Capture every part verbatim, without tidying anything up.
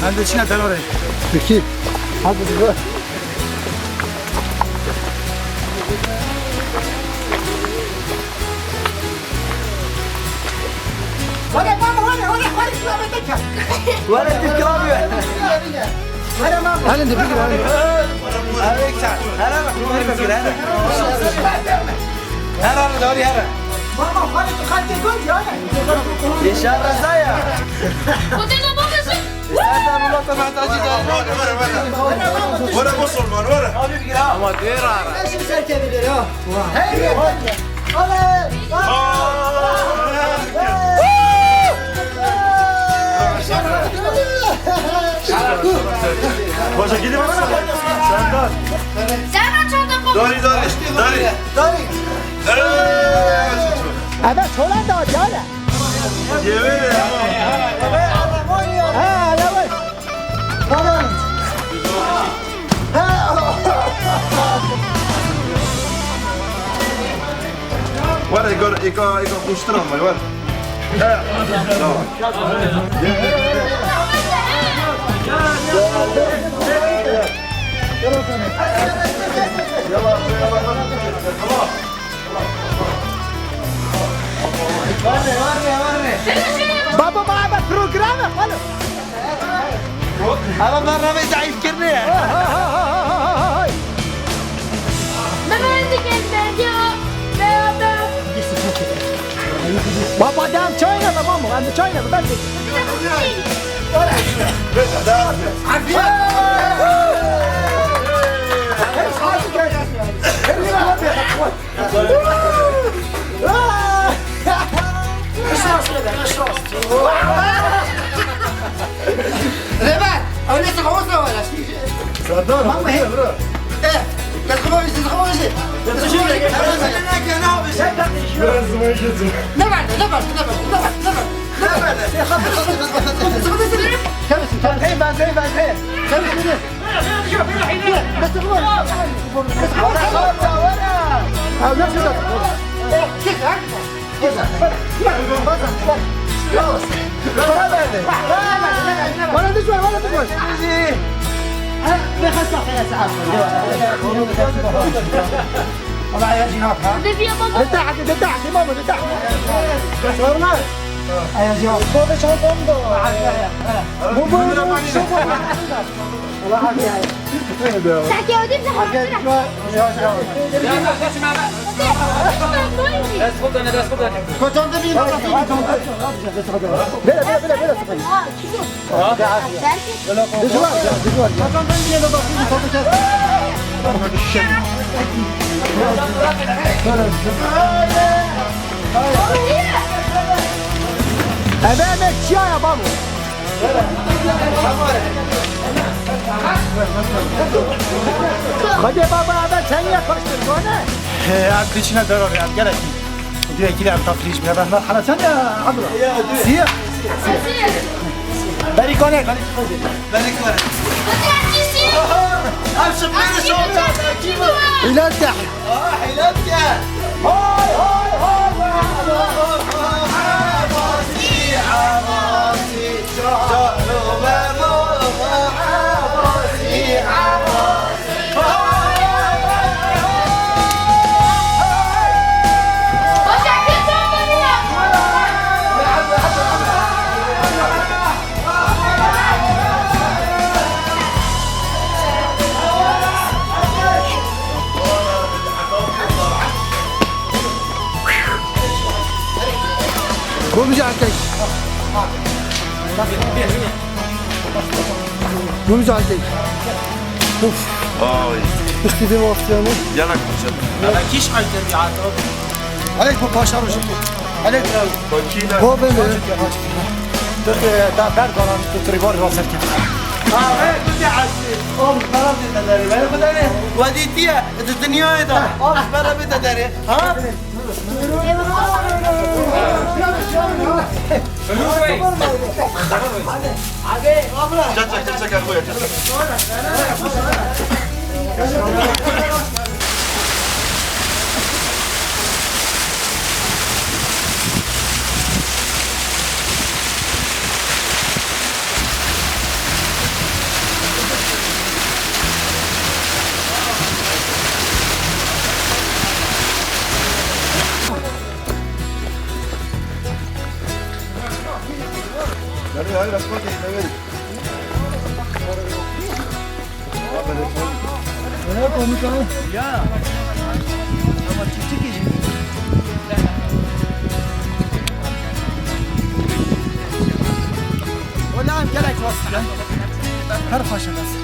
Em dê çine derorê. Peki. Hadi. Were mama, were, were, were, were, were, were. Were, tu kilamî were. Were mama. Hadi de bir were. Abi, sen, her ara, her ara, her ara. Her ara, doğru, her ara. Mama, were, tu kalite gol ya. Yaşar Rıza ya. Otel babası. Zaten Murat da Mehmet Hacı da. Were, were, were. Were, Musulman, were. Ama diyor ara. Her şey serkededir ya. Hey, hey, hey. Başa gidiyor musun? Serdar. Sen aç orada. Dari, dari, dari. Dari. Dari. Evet, Hollanda, gel. Yemin ederim. Ha, evet. Were, êka, êka, êka xweştir ama, were. He, tamam. Baba, baba, programı, oğlum. Ama ben Rami zayıf kirli. Baba, ben çayla, tamam mı? Ben de çayla, ben de. Levent, ew ne sıkı olsa var ya. Serdar, Mama, hadi he. Bırak. Eh, ne sıkı olsa, sıkı olsa. Biraz zaman geçin. Ne vardı, ne vardı, ne vardı, ne vardı, ne vardı? Ne vardı? Sıkı, sıkı, sıkı, sıkı. Hey, ben, hey, ben, hey. Hey, ben, hey. لتحت، لتحت، ماما، لتحت. صورنا. ايوه، زياد. بابا، شو بابا؟ بابا، شو بابا؟ والله عافية. تحكي ودي بزحمة. بلا، بلا، بلا، بلا. بلا، بلا، بلا، بلا. دجوار، دجوار. Eve emek çiya ya babo. Hadi baba, eve sen yaklaştır bana. He, abi, içine zarar ya, gerek. Diyor ki, lan, tafriş, ya ben, merhaba, sen ya, Abdullah. Siyah. Berikone, berikone. Berikone. Abi, şu beni sordu. İlaç ya. Ah, ilaç ya. Hay, hay, hay, hay. Gomuz erkek. Gomuz erkek. Of. Ay. Üstü bir basıyor mu? Yanak hocam. Ana kiş aydın ya. Aleyk bu paşa rojum. Aleyk. Bakayım. Bu ben de. Dur, e, da ber kalan, dur, dur, var, var, serkil. Abi, bu ne aşı? Oğlum, bana bir de derim. Beni bu da ne? Vaditiye, dünyaya da. Abi, bana bir de derim. Ha? Çek, çek, çek, çek, çek. Öyle komutanım. Ya. Ama küçük işim. Ulan gerek olsun. Her paşa nasıl?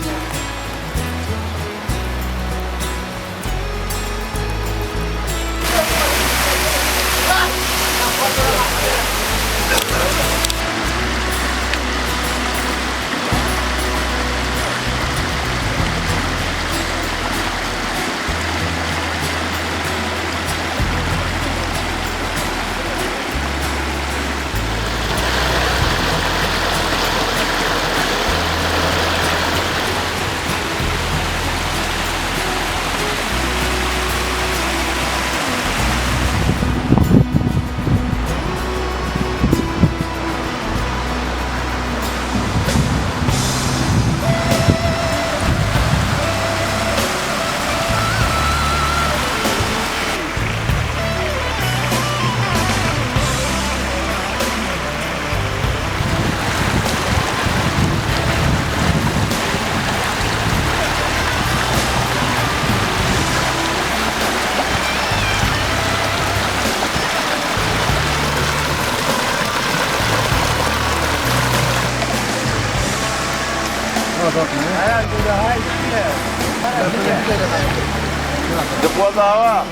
Di xweza wa.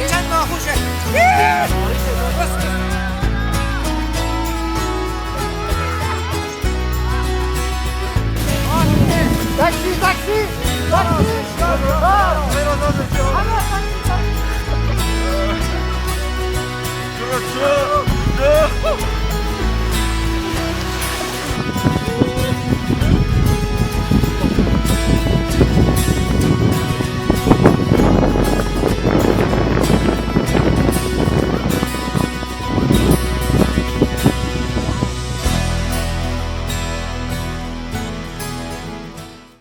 Çend naxoş e.